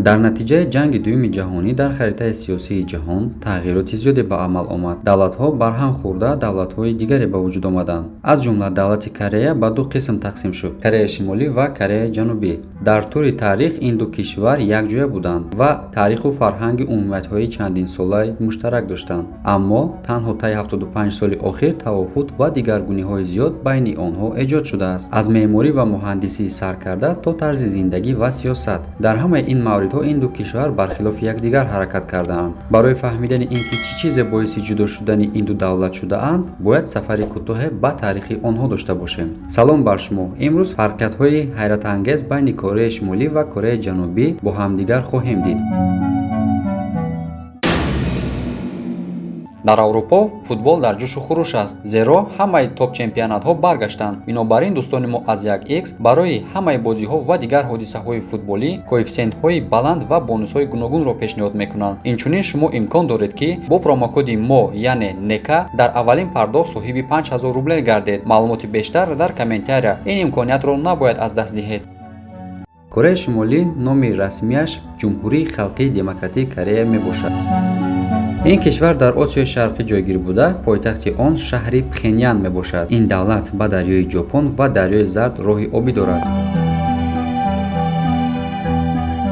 Дар натиҷаи ҷанги дуюми ҷаҳонӣ дар харитаи сиёсии ҷаҳон тағйироти зиёде ба амал омад. Давлатҳо барҳам хӯрда, давлатҳои дигаре ба вуҷуд омаданд. Аз ҷумла давлати Корея ба ду қисм тақсим шуд: Кореяи Шимолӣ ва Кореяи Ҷанубӣ. Дар тӯли таърих ин ду кишвар якҷоя буданд ва таъриху фарҳанги умумиятҳои чандинсолаи муштарак доштанд. Аммо танҳо таи 75 соли охир тавофут ва дигаргуниҳои зиёд байни онҳо эҷод шудааст. Аз меъморӣ ва муҳандисӣ сар карда то тарзи зиндагӣ ва сиёсат. Дар ҳамаи ин мавридҳо ин ду кишвар бархилофи якдигар ҳаракат кардаанд. Барои фаҳмидани ин ки чӣ чизе боиси ҷудо шудани ин ду давлат шудаанд, бояд сафари кӯтоҳе ба таърихи онҳо дошта бошем. Салом бар шумо. Имрӯз фарқиятҳои ҳайратангез байни Кореяи Шимолӣ ва Кореяи Ҷанубӣ бо ҳамдигар хоҳем дид. Дар Аврупо футбол дар ҷӯшу хуруш аст, зеро ҳамаи топ-чемпионатҳо баргаштанд. Бинобар ин дӯстони мо аз 1x барои ҳамаи бозиҳо ва дигар ҳодисаҳои футболӣ коэффисиентҳои баланд ва бонусҳои гуногунро пешниҳод мекунанд. Инчунин шумо имкон доред, ки бо промокоди мо, яъне НЕКА, дар аввалин пардохт соҳиби 5000 рубле гардед. Маълумоти бештар дар комментария. Ин имкониятро набояд аз даст диҳед. Кореяи Шимолӣ номи расмиаш Ҷумҳурии Халқии Демократии Корея мебошад. Ин кишвар дар Осиёи Шарқӣ ҷойгир буда, пойтахти он шаҳри Пхенян мебошад. Ин давлат ба дарёи Ҷопон ва дарёи Зард роҳи обӣ дорад.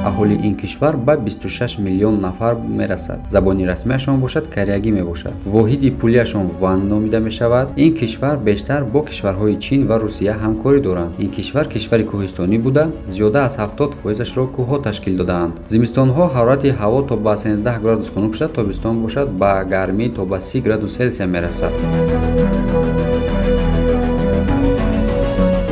Аҳолии ин кишвар ба 26 миллион нафар мерасад. Забони расмиашон бошад кореягӣ мебошад. Воҳиди пулиашон ван номида мешавад. Ин кишвар бештар бо кишварҳои Чин ва Русия ҳамкорӣ доранд. Ин кишвар кишвари кӯҳистонӣ буда, зиёда аз 70%-ашро кӯҳҳо ташкил додаанд. Зимистонҳо ҳарорати ҳаво то ба 13 градус хунук шуда, тобистон бошад ба гармӣ то ба 30 градус Селсия мерасад.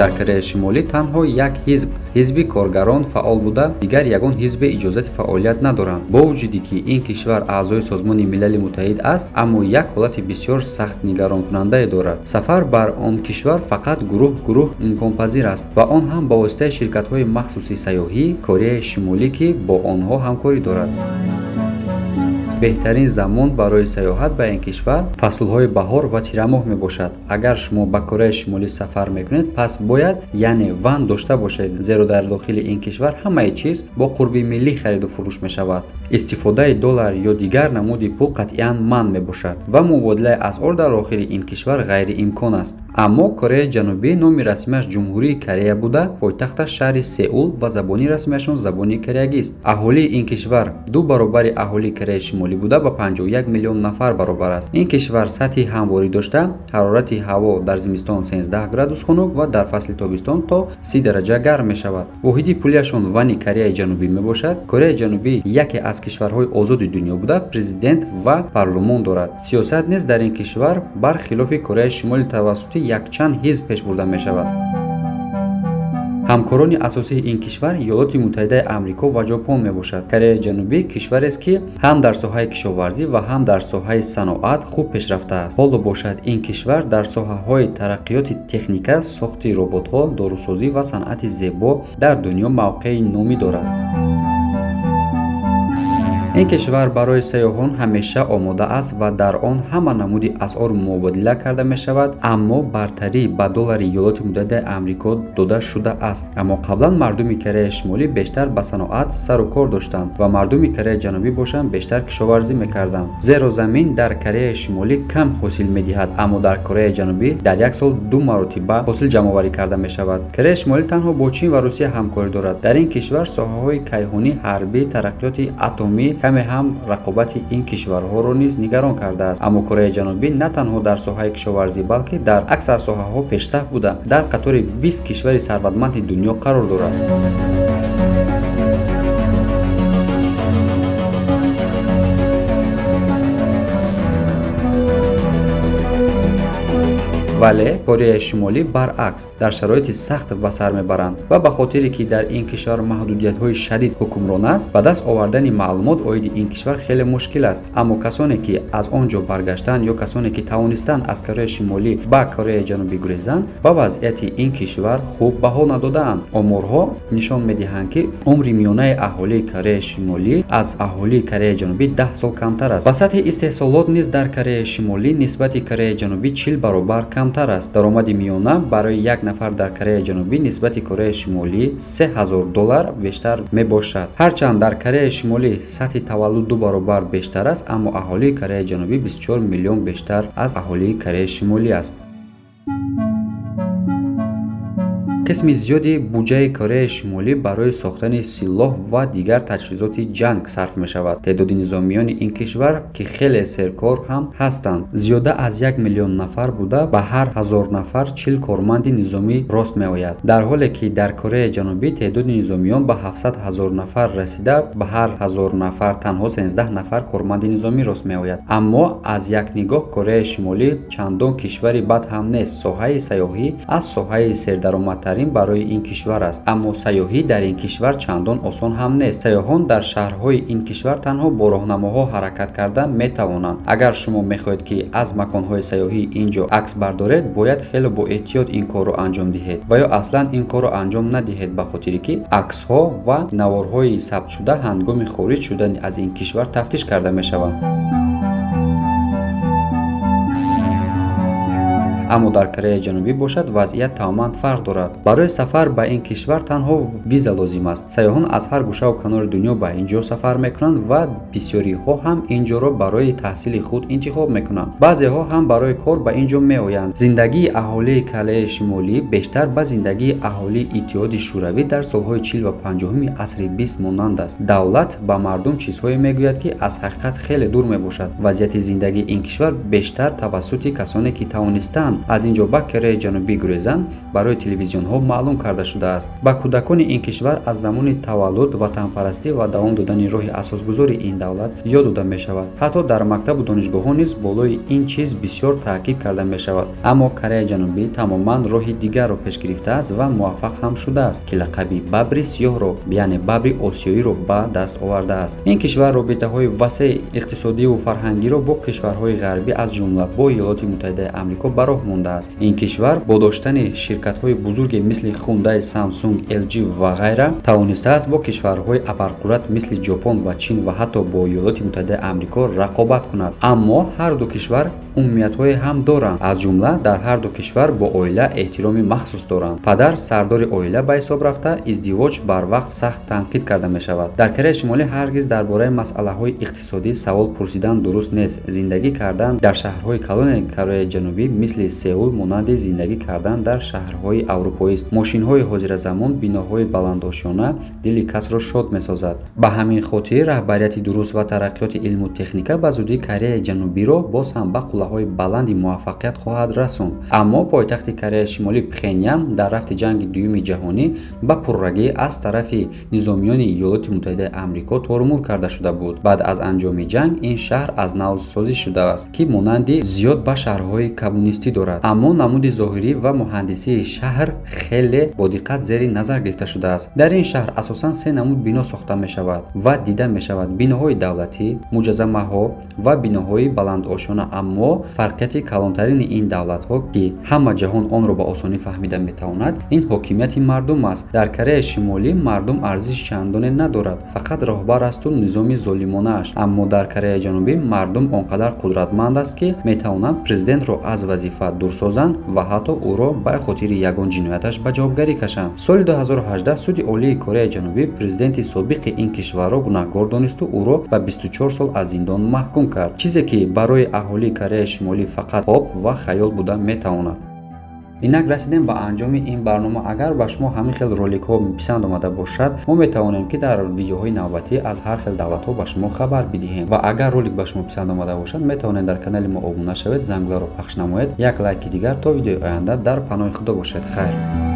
Дар Кореяи Шимолӣ танҳо як ҳизб, ҳизби коргарон, фаъол буда, дигар ягон ҳизбе иҷозати фаъолият надоранд. Бо вуҷуде ки ин кишвар аъзои Созмони Милали Муттаҳид аст, аммо як ҳолати бисёр сахт нигаронкунандае дорад. Сафар бар он кишвар фақат гурӯҳ гурӯҳ имконпазир аст ва он ҳам ба воситаи ширкатҳои махсуси сайёҳии Кореяи Шимолӣ, ки бо онҳо ҳамкорӣ дорад. Беҳтарин замон барои сайёҳат ба ин кишвар фаслҳои баҳор ва тирамоҳ мебошад. Агар шумо ба Кореяи Шимолӣ сафар мекунед, пас бояд яъне ван дошта бошед, зеро дар дохили ин кишвар ҳамаи чиз бо қурби миллӣ хариду фурӯш мешавад. Истифодаи доллар ё дигар намуди пул қатъиян манъ мебошад ва мубодилаи асъор дар охири ин кишвар ғайриимкон аст. Аммо Кореяи Ҷанубӣ номи расмиаш Ҷумҳурии Корея буда, пойтахташ шаҳри Сеул ва забони расмиашон забони кореягист. Аҳолии ин кишвар ду баробари аҳолии Кореяи Шимолӣ буда, ба 51 миллион нафар баробар аст. Ин кишвар сатҳи ҳамворӣ дошта, ҳарорати ҳаво дар зимистон 13 градус хунук ва дар фасли тобистон то 30 дараҷа гарм мешавад. Воҳиди пулиашон вани Кореяи Ҷанубӣ мебошад. Кореяи Ҷанубӣ яке аз кишварҳои озоди дунё буда, президент ва парлумон дорад. Сиёсат низ дар ин кишвар бархилофи Кореяи Шимолӣ тавассути якчанд ҳизб пеш бурда мешавад. Ҳамкорони асосии ин кишвар Иёлоти Муттаҳидаи Амрико ва Ҷопон мебошад. Кореяи Ҷанубӣ кишварест, ки ҳам дар соҳаи кишоварзӣ ва ҳам дар соҳаи саноат хуб пешрафтааст. Ҳоло бошад ин кишвар дар соҳаҳои тараққиёти техника, сохти роботҳо, дорусозӣ ва санъати зебо дар дунё мавқеи номӣ дорад. Ин кишвар барои сайёҳон ҳамеша омода аст ва дар он ҳама намуди асъор мубодила карда мешавад, аммо бартарӣ ба доллари Иёлоти Муттаҳидаи Амрико дода шудааст. Аммо қаблан мардуми Кореяи Шимолӣ бештар ба саноат сару кор доштанд ва мардуми Кореяи Ҷанубӣ бошанд бештар кишоварзӣ мекарданд, зеро замин дар Кореяи Шимолӣ кам ҳосил медиҳад, аммо дар Кореяи Ҷанубӣ дар як сол ду маротиба ҳосил ҷамъоварӣ карда мешавад. Кореяи Шимолӣ танҳо бо Чин ва Русия ҳамкорӣ дорад. Дар ин кишвар соҳаҳои кайҳонӣ, ҳарбӣ, тараққиёти атомӣ каме ҳам рақобати ин кишварҳоро низ нигарон кардааст. Аммо Кореяи Ҷанубӣ на танҳо дар соҳаи кишоварзӣ, балки дар аксар соҳаҳо пешсаф буда, дар қатори 20 кишвари сарватманди дунё қарор дорад. Вале Кореяи Шимолӣ баръакс дар шароити сахт ба сар мебаранд ва ба хотире ки дар ин кишвар маҳдудиятҳои шадид ҳукмрон аст, ба даст овардани маълумот оиди ин кишвар хеле мушкил аст. Аммо касоне ки аз он ҷо баргаштанд ё касоне ки тавонистанд аз Кореяи Шимолӣ ба Кореяи Ҷанубӣ гурезанд, ба вазъияти ин кишвар хуб баҳо надодаанд. Оморҳо нишон медиҳанд, ки умри миёнаи аҳолии Кореяи Шимолӣ аз аҳолии Кореяи Ҷанубӣ 10 сол камтар аст ва сатҳи истеҳсолот низ дар Кореяи Шимолӣ нисбати Кореяи Ҷанубӣ 40 баробар кам. камтар аст. Даромади миёна барои як нафар дар Кореяи Ҷанубӣ нисбати Кореяи Шимолӣ 3000 доллар бештар мебошад. Ҳарчанд дар Кореяи Шимолӣ сатҳи таваллуд ду баробар бештар аст, аммо аҳолии Кореяи Ҷанубӣ 24 миллион бештар аз аҳолии Кореяи Шимолӣ аст. Қисми зиёди буҷаи Кореяи Шимолӣ барои сохтани силоҳ ва дигар таҷҳизоти ҷанг сарф мешавад. Теъдоди низомиёни ин кишвар, ки хеле серкор ҳам ҳастанд, зиёда аз 1 миллион нафар буда, ба ҳар 1000 нафар 40 корманди низомӣ рост меояд, дар ҳоле ки дар Кореяи Ҷанубӣ теъдоди низомиён ба 700 ҳазор нафар расида, ба ҳар 1000 нафар танҳо 13 нафар корманди низомӣ рост меояд. Аммо аз як нигоҳ Кореяи Шимолӣ чандон кишвари бад ҳам нест. Соҳаи сайёҳӣ аз соҳаи сердаромадтарин барои ин кишвар аст, аммо сайёҳӣ дар ин кишвар чандон осон ҳам нест. Сайёҳон дар шаҳрҳои ин кишвар танҳо бо роҳнамоҳо ҳаракат карда метавонанд. Агар шумо мехоҳед, ки аз маконҳои сайёҳии ин ҷо акс бардоред, бояд хеле боэҳтиёт ин корро анҷом диҳед ва ё аслан ин корро анҷом надиҳед, ба хотире ки аксҳо ва наворҳои сабтшуда ҳангоми хориҷ шудан аз ин кишвар тафтиш карда мешаванд. Аммо дар Кореяи Ҷанубӣ бошад, вазъият тамоман фарқ дорад. Барои сафар ба ин кишвар танҳо виза лозим аст. Сайёҳон аз ҳар гӯшаву канори дунё ба ин ҷо сафар мекунанд ва бисёриҳо ҳам ин ҷоро барои таҳсили худ интихоб мекунанд. Баъзеҳо ҳам барои кор ба ин ҷо меоянд. Зиндагии аҳолии Кореяи Шимолӣ бештар ба зиндагии аҳолии Иттиҳоди Шӯравӣ дар солҳои чил ва панҷоҳуми асри бист монанд аст. Давлат ба мардум чизҳое мегӯяд, ки аз ҳақиқат хеле дур мебошад. Вазъияти зиндагии ин кишвар бештар тавассути касоне, ки тавонистаанд аз ин ҷо ба Кореяи Ҷанубӣ гурезанд, барои телевизионҳо маълум карда шудааст. Ба кӯдакони ин кишвар аз замони таваллуд ватанпарастӣ ва давом додани роҳи асосгузори ин давлат ёд дода мешавад. Ҳатто дар мактабу донишгоҳҳо низ болои ин чиз бисёр таъкид карда мешавад. Аммо Кореяи Ҷанубӣ тамоман роҳи дигарро пеш гирифтааст ва муваффақ ҳам шудааст, ки лақаби бабри сиёҳро, яъне бабри осиёиро ба даст овардааст. Ин кишвар робитаҳои васеи иқтисодиву фарҳангиро бо кишварҳои ғарбӣ, аз ҷумла бо Иёлоти Муттаҳидаи Амрико, ба роҳ мондааст. Ин кишвар бо доштани ширкатҳои бузурге мисли Хундай, Самсунг, LG ва ғайра тавонистааст бо кишварҳои абарқудрат мисли Ҷопон ва Чин ва ҳатто бо Иёлоти Муттаҳидаи Амрико рақобат кунад. Аммо ҳар ду кишвар умумиятҳое ҳам доранд. Аз ҷумла дар ҳар ду кишвар бо оила эҳтироми махсус доранд. Падар сардори оила ба ҳисоб рафта, издивоҷ барвақт сахт танқид карда мешавад. Дар Кореяи Шимолӣ ҳаргиз дар бораи масъалаҳои иқтисодӣ савол пурсидан дуруст нест. Зиндагӣ кардан дар шаҳрҳои калони Кореяи Ҷанубӣ мисли Сеул монанди зиндагӣ кардан дар шаҳрҳои аврупоист. Мошинҳои ҳозиразамон, биноҳои баландошёна дили касро шод месозад. Ба ҳамин хотир раҳбарияти дуруст ва тараққиёти илму техника ба зудӣ Кореяи Ҷанубиро боз ҳам ба қуллаҳои баланди муваффақият хоҳад расонд. Аммо пойтахти Кореяи Шимолӣ Пхенян дар рафти ҷанги дуюми ҷаҳонӣ ба пуррагӣ аз тарафи низомиёни Иёлоти Муттаҳидаи Амрико тормур карда шуда буд. Баъд аз анҷоми ҷанг ин шаҳр аз нав созӣ шудааст, ки монанди зиёд ба шаҳрҳои коммунистӣ дорад, аммо намуди зоҳирӣ ва муҳандисии шаҳр хеле бодиққат зери назар гирифта шудааст. Дар ин шаҳр асосан се намуд бино сохта мешавад ва дида мешавад: биноҳои давлатӣ, муҷассамаҳо ва биноҳои баландошёна. Аммо фарқияти калонтарини ин давлатҳо, ки ҳама ҷаҳон онро ба осонӣ фаҳмида метавонад, ин ҳокимияти мардум аст. Дар Кореяи Шимолӣ мардум арзиши чандоне надорад, фақат роҳбар асту низоми золимонааш. Аммо дар Кореяи Ҷанубӣ мардум он қадар қудратманд аст, ки метавонанд президентро аз вазифа дур созанд ва ҳатто ӯро ба хотири ягон ҷинояташ ба ҷавобгарӣ кашанд. Соли 2018 Суди Олии Кореяи Ҷанубӣ президенти собиқи ин кишварро гунаҳгор донисту ӯро ба 24 сол аз зиндон маҳкум кард, чизе ки барои аҳолии Кореяи Шимолӣ фақат хоб ва хаёл буда метавонад. Инак расидем ба анҷоми ин барнома. Агар ба шумо ҳамин хел роликҳо писанд омада бошад, мо метавонем, ки дар видеоҳои навбатӣ аз ҳар хел давлатҳо ба шумо хабар бидиҳем. Ва агар ролик ба шумо писанд омада бошад, метавонед дар канали мо обуна шавед, зангуларо пахш намоед, як лайки дигар. То видеои оянда дар паноҳи Худо бошед. Хайр.